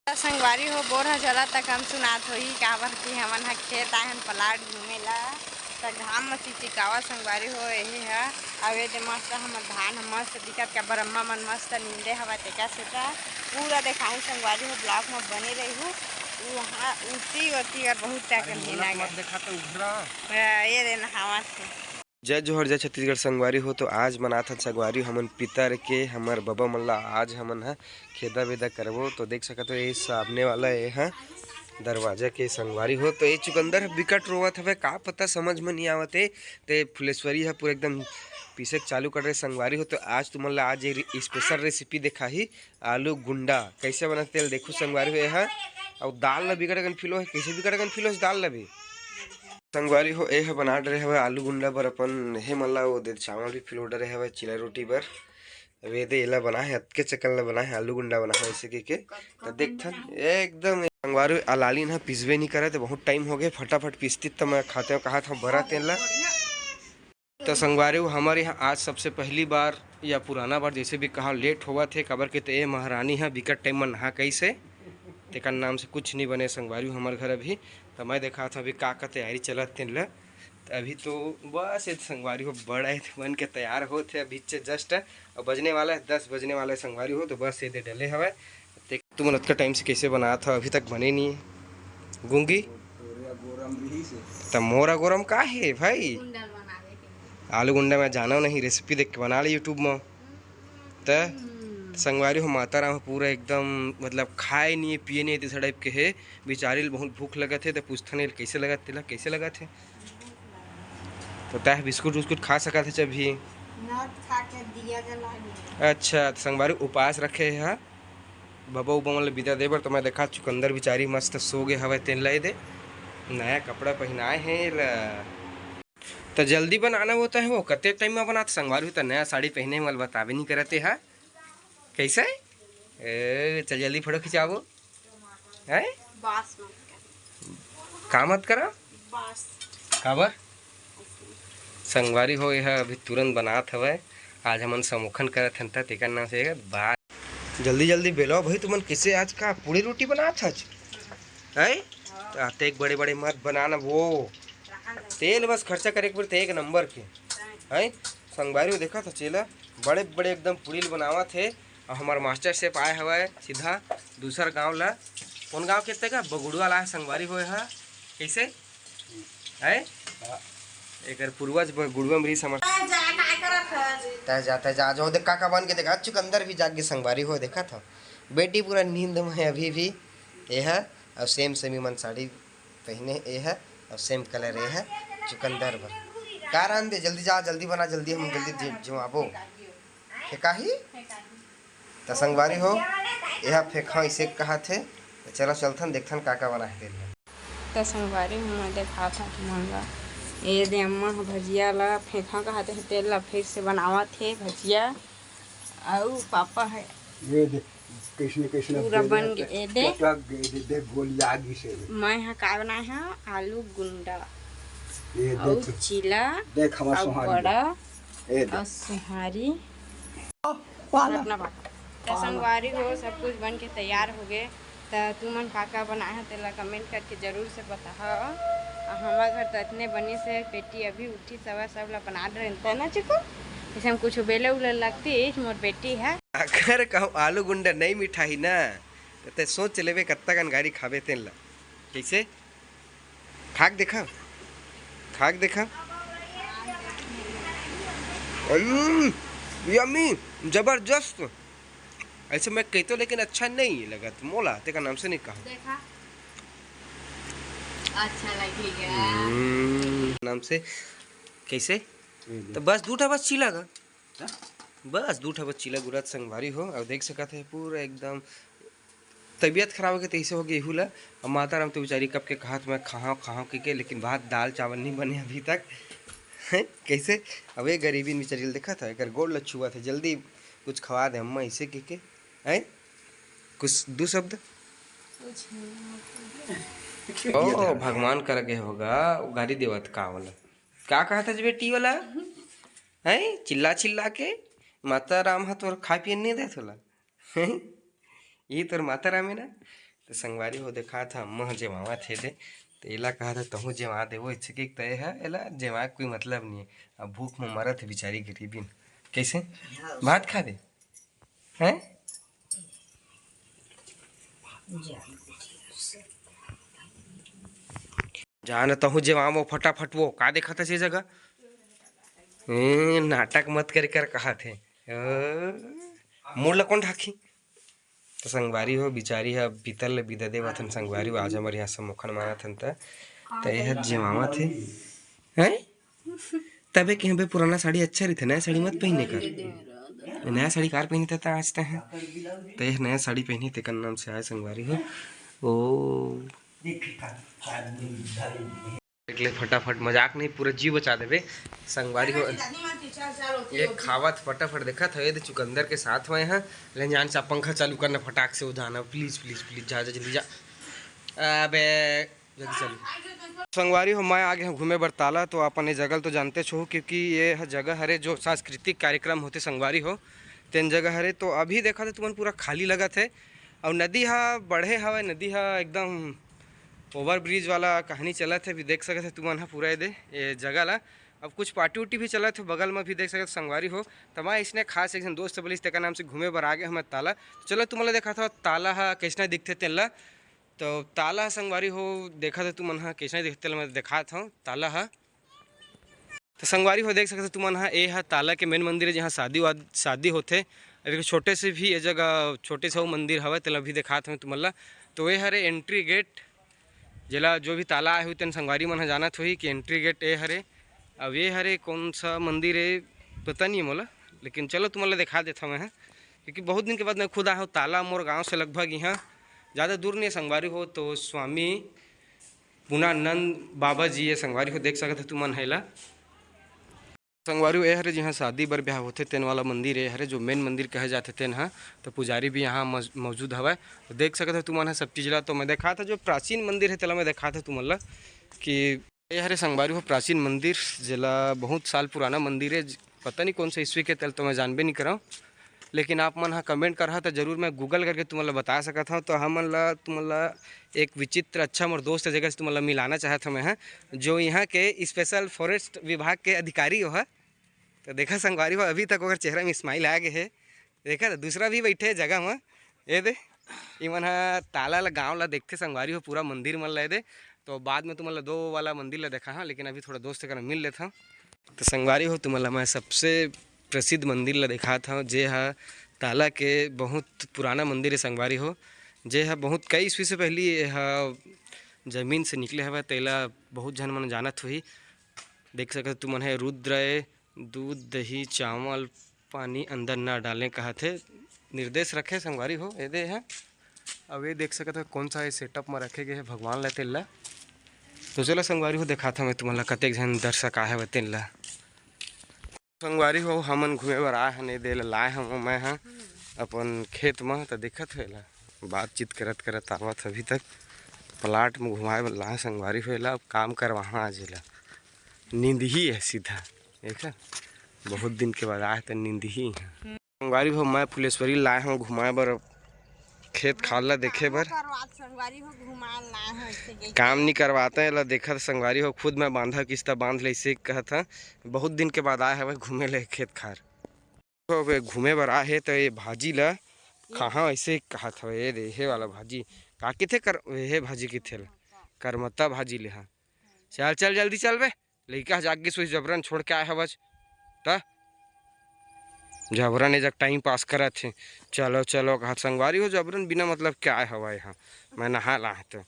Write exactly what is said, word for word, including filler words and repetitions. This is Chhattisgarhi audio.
त संगवारी हो, बोर ह जला तक हम सुनात होही, काबर कि हमन ह खेत आए हन प्लाट घूमे ला। त घाम म चिचिकावा संगवारी हो, यही ह। अउ ये दे मस्त हमर धान ह मस्त दिखत, काबर अम्मा मन मस्त नींदे हवा तेका सेका। पूरा देखाहूँ संगवारी हो, ब्लॉग म बने रहिहू। वहाँ उती वती और बहुत टाइम मत देखा तो उघरा। ये दे नहावत हे। जय जोहर, जय छत्तीसगढ़ संगवारी हो। तो आज मनात हन संगवारी हमन पितर के, हमर बबा मन ला आज हमन ह खेदा बेदा करबो। तो देख सकत हो, ये सामने वाला ये ह दरवाजा के संगवारी हो। तो ये चुकंदर ह बिकट रोवत हवे, का पता समझ में नहीं आवत हे। ते फुलेश्वरी ह पूरा एकदम पीसे के चालू कर रहे संगवारी हो। तो आज तुमन ला आज ये स्पेशल रेसिपी देखाही, आलू गुंडा कैसे बनत तेल देखू संगवारी हो। ये ह अउ दाल ला बिकट अकन फिलो है, कैसे बिकट अकन फिलो है दाल ला भी। संगवारी हो, ए ह बना डरे हवय आलू गुंडा बर अपन हे मन ला, वो दे चावल भी फिलो डरे हवय चीला रोटी बर। अब ये दे एला बना है, अतके चकन ला बना है, आलू गुंडा बना है ऐसे के, के। तो देखथन एकदम संगवारी अलालिन ह पिसबे नहीं करे, तो बहुत टाइम हो गए, फटाफट पिसती त मैं खाते हो कहा था बरा तेल ला। तो संगवारी हो, हमर यहाँ आज सबसे पहली बार या पुराना बार जैसे भी कहा लेट होवत हे, काबर के तो ए महारानी ह बिकट टाइम म नहा कइसे, तेकर नाम से कुछ नहीं बने संगवारी हो हमर घर अभी। तो मैं देखा था अभी का का तैयारी चलत तेन ल। तो अभी तो बस ये संगवारी हो बड़ा है बन के तैयार होत हे अभी से जस्ट, और बजने वाला है दस बजने वाला है संगवारी हो। तो बस ये दे डले हवय। ते तुमन अतका टाइम से कैसे बनात हव, अभी तक बने नहीं है? गूंगी? तोरे गोरम रही से। त मोरा गोरम का है भाई? गुंडा बनावे के। आलू गुंडा मैं जाना नहीं, रेसिपी देख के बना ले यूट्यूब में। त संगवारी हो माता राम पूरा एकदम मतलब खाए नहीं है, पिए नहीं है, तीसरा टाइप के है। बेचारी ल बहुत भूख लगत है, त पूछथन एल कैसे लगत, तेला कैसे लगत है? तो तह बिस्कुट उस्कुट खा सकत है अभी। नट खा के दिया जला लिया। अच्छा, तो संगवारी उपास रखे है। बबा उबा मन ल बिदा दे बर, तो मैं देखा चुकंदर बिचारी मस्त सो गे हवय, तेन ल ए दे नया कपड़ा पहिनाए हे ल। त जल्दी बनाना होता है वो, कते टाइम में बनात संगवारी हो, त नया साड़ी पहने वाला बताबे नहीं करते हा। कैसे? ए, चल जल्दी फोटो खिंचाबो। हैं? बास मत कर। का मत करा? बास। काबर? संगवारी हो, यह अभी तुरंत बनात हवय। आज हमन समोखन करत हन, त तेकर नाम से बा-, जल्दी जल्दी बेलो भाई, तुमन किसे आज का पूड़ी रोटी बनात हच? हैं? आते एक बड़े बड़े मत बनाना वो। तेल बस खर्चा करे एक बार ते एक नंबर के। हैं? संगवारी हो, देखा था चेला, बड़े बड़े एकदम पूड़ी ल बनावत हे। और हमार मास्टर शेफ आए हवय सीधा दूसर गांव ला। कौन गांव के तेगा? बगुड़वा ला है संगवारी होए हा। कैसे? है? एकर पूर्वज बगुड़वा में रही समझ। तय जा, तय जा, जो देख काका बन के देखा, चुकंदर भी जाग के संगवारी हो, देखा था। बेटी पूरा नींद में है अभी भी। ये है, और सेम सेम ही मन साड़ी पहने ये है, और सेम कलर ये है, चुकंदर बर। का रांध दे, जल्दी जा, जल्दी बना, जल्दी हम जल्दी जो, जो आबो। फेंकाही? त संगवारी हो, यह फेंका इसे कहा थे। तो चलो चलथन, देखथन का का बना है तेल में। त संगवारी हो, मैं देखा था तुमन ला। ये दे अम्मा ह भजिया ला फेंका कहा थे, तेल ला फिर से बनावत हे भजिया। अउ पापा है। ये दे, कैसने, कैसने पूरा बेले बन के, गए दे। टपक गए, दे, दे, गोली आ गई से। मैं हा का बनाए हा? आलू गुंडा। ये अउ देख, चीला, देख हमार अउ सोहारी। बड़ा, ये देख। अउ सोहारी। पाला। अपना बात। त संगवारी हो, सब कुछ बन के तैयार हो गए। त तुमन का का बनाए हो, तेला कमेंट करके जरूर से बताओ। आ, हमर घर तो इतने बनी से बेटी अभी उठी, सवा सब ला बना रहे त ना चुकू। जैसे हम कुछ बेले उले लगती, इस मोर बेटी है। अगर कहूँ आलू गुंडा नहीं मिठाही ना, तो ते सोच लेबे कत्ता कन गारी खाबे तेन ला। कैसे? खाक देखा, खाक देखा। हम्म, यम्मी, जबरदस्त। ऐसे मैं कहते, लेकिन अच्छा नहीं लगत मोला, तेका नाम से नहीं कहा। देखा, अच्छा लगेगा। हम्म, नाम से कैसे? तो बस दू ठा बस चीला गा। हाँ? बस दू ठा बस चीला गुरत संगवारी हो, और देख सकत है पूरा एकदम तबीयत खराब होके तैसे हो गई एहू ला। अब माता राम तो बेचारी कब के कहा मैं खाओ खाओ के, के, लेकिन भात दाल चावल नहीं बने अभी तक। हैं? कैसे? अब ये गरीबी बेचारी ला देखा था, एकर गोड़ ला छुआ था, जल्दी कुछ खवा दे अम्मा, ऐसे के, के। हैं? कुछ दू शब्द? कुछ नहीं। ओ, भगवान कर के होगा, वो गाली देवत का वाला। का कहा था जी बेटी वाला? हैं? चिल्ला चिल्ला के, माता राम हा तोर खाए पिए नहीं दे तोला। ये तोर माता राम है ना? तो संगवारी हो, देखा था अम्मा ह जेमावत हे दे, तो एला कहा था, "तहूँ जेमा दे।" वो इच्छा के तय है, एला जेमा कोई मतलब नहीं है। अब भूख में मरत है बेचारी गरीबी में। कैसे? भात खा दे, हैं? जा न तहूँ जेमा वो फटाफट। वो का देखा था से जगह? ए, नाटक मत करे कर कहा थे। ओ, मुड़ ला कौन ढाकी? तो संगवारी हो, बिचारी ह पीतल ले बिदा देवत हन संगवारी हो, आज हमर यहाँ सम्मुखन मानत हन त, त ये ह जेमावत हे, हैं? तबे के बे पुराना साड़ी अच्छा रहिथे, नया साड़ी मत पहिने कर। नया साड़ी कार पहिने त आज तय है, त ये नया साड़ी पहिने तेकर नाम से आए संगवारी हो। ओ, देख ले, फटाफट, मजाक नहीं, पूरा जीव बचा देबे संगवारी हो। ये खावत फटाफट देखत हवे, ये दे चुकंदर के साथ में है। ले जान सा पंखा चालू करना फटाक से, हो जाना, please, please, please, जा, जा, जल्दी जा। अबे, जल्दी चल। संगवारी हो, मैं आ गे हूँ घूमे बर ताला, तो अपन ये जगह ल तो जानते छो, क्योंकि ये ह जगह हरे जो सांस्कृतिक कार्यक्रम होते संगवारी हो, तेन जगह हरे। तो अभी देखा था तुमन पूरा खाली लगत है, और नदी हा बढ़े हवय, नदी हा एकदम over bridge वाला कहानी चलत है। अभी देख सकत है तुमन हा पूरा ये दे ये जगह ला। अब कुछ पार्टी उटी भी चलत है बगल में, भी देख सकत संगवारी हो। त मैं इसने खास एक झन दोस्त बलिस, तेकर नाम से घूमे बर आ गे हमें ताला। तो चलो तुमन ला देखा था ताला हा कैसना दिखथे तेन ला। तो ताला हा संगवारी हो, देखा था तुमन हा कैसना दिखथे तेन ला, मैं देखा था ताला हा। तो संगवारी हो, देख सकत हो तुमन हा, ए हा ताला के main मंदिर है, जहाँ शादी वाद, शादी होथे। अभी छोटे से भी ये जगह, छोटे से वो मंदिर हवय, तेला भी देखात हवे तुमन ला। तो ये हरे entry gate, जेला जो भी ताला आए हुए तेन संगवारी मन हा जानत होही कि entry gate ए हरे। अब ये हरे कौन सा मंदिर है, पता नहीं है मोला, लेकिन चलो तुमन ला देखा देता मैं, क्योंकि बहुत दिन के बाद मैं खुद आया हूँ ताला। मोर गाँव से लगभग यहाँ ज़्यादा दूर नहीं है संगवारी हो, तो स्वामी पुनानंद बाबा जी ये संगवारी हो, देख सकत हो तुमन हेला। संगवारी हो, ए हरे जिहाँ शादी बर ब्याह होथे तेन वाला मंदिर ए हरे, जो main मंदिर कहे जाथे तेन ह। तो पुजारी भी यहाँ मौज-, मौजूद हवय। तो देख सकत हो तुमन ह सब चीज ला। तो मैं देखात ह जो प्राचीन मंदिर है तेला मैं देखात ह तुमन ला कि ए हरे संगवारी हो प्राचीन मंदिर, जेला बहुत साल पुराना मंदिर है। ज-, पता नहीं कौन सा ईस्वी के, तेला तो मैं जानबे नहीं करव। लेकिन आप मन ह comment करहा त जरूर मैं Google करके तुमन ल बता सकत हव। तो हमन ल तुमन ल एक विचित्र अच्छा मोर दोस्त जगह से तुमन ल मिलाना चाहत हव मैं ह, जो यहाँ के special forest विभाग के अधिकारी हो ह। तो देखा संगवारी हो, अभी तक ओकर चेहरा में smile आ गे हे। देखा तो दूसरा भी बैठे हे जगह म, ये दे, इमन ह ताला ल, गाँव ल देखथे संगवारी हो, पूरा मंदिर मन ल ये दे। तो बाद में तुमन ल दो वाला मंदिर ल देखा हाँ, लेकिन अभी थोड़ा दोस्त करा मिल लेथव। तो संगवारी हो, तुमन ल मैं सबसे प्रसिद्ध मंदिर ल देखात हव, जे ह ताला के बहुत पुराना मंदिर है संगवारी हो, जे ह बहुत कई ईस्वी से पहली ये ह जमीन से निकले हवय, तेला बहुत झन मन जानत होही। देख सकत हो तुमन ह, रुद्र ए, दूध, दही, चावल, पानी अंदर ना डालें कहत हे, निर्देश रखे संगवारी हो। ये दे ह, अब ये देख सकत हो कौन सा ये setup म रखे गए है भगवान ला, तेला। तो चलो संगवारी हो, देखात हव मैं तुमन ला कतेक झन दर्शक आए हवय तेन ला। संगवारी हो, हमन घूमे बर आए हन, ए दे ल लाए हव मैं ह अपन खेत म। त देखत हो एला, बातचीत करत करत आवत अभी तक। प्लाट म घुमाए बर लाए संगवारी हो एला, अब काम करवाहा आज एला। नींद ही है सीधा, देख, बहुत दिन के बाद आए त नींद ही है। संगवारी हो, मैं फुलेश्वरी लाए हव घुमाए बर, खेत खार ला देखे बर। करवात संगवारी हो, घुमाए ला है, ऐसे गई। काम नहीं करवाते हैं, ला देखत संगवारी हो, खुद मैं बांधा किस्ता बांध ले, इसे कहत ह। बहुत दिन के बाद आए हवे घूमे ले खेत खार। हो बे, घूमे बर आए हे, तो ये भाजी ला कहाँ ऐसे कहत हवे, ये दे, ये वाला भाजी, का किथे कर, ये भाजी किथे ला? करमत्ता भाजी ले हा। चल, चल, जल्दी चल बे। लइका ह जाग गिस होही, जबरन छोड़ के आए हवच। त जबरन ए जग time pass करत हे। चलो, चलो, कहत संगवारी हो, जबरन बिना मतलब के आए हवय यहाँ। मैं नहा ला हे त।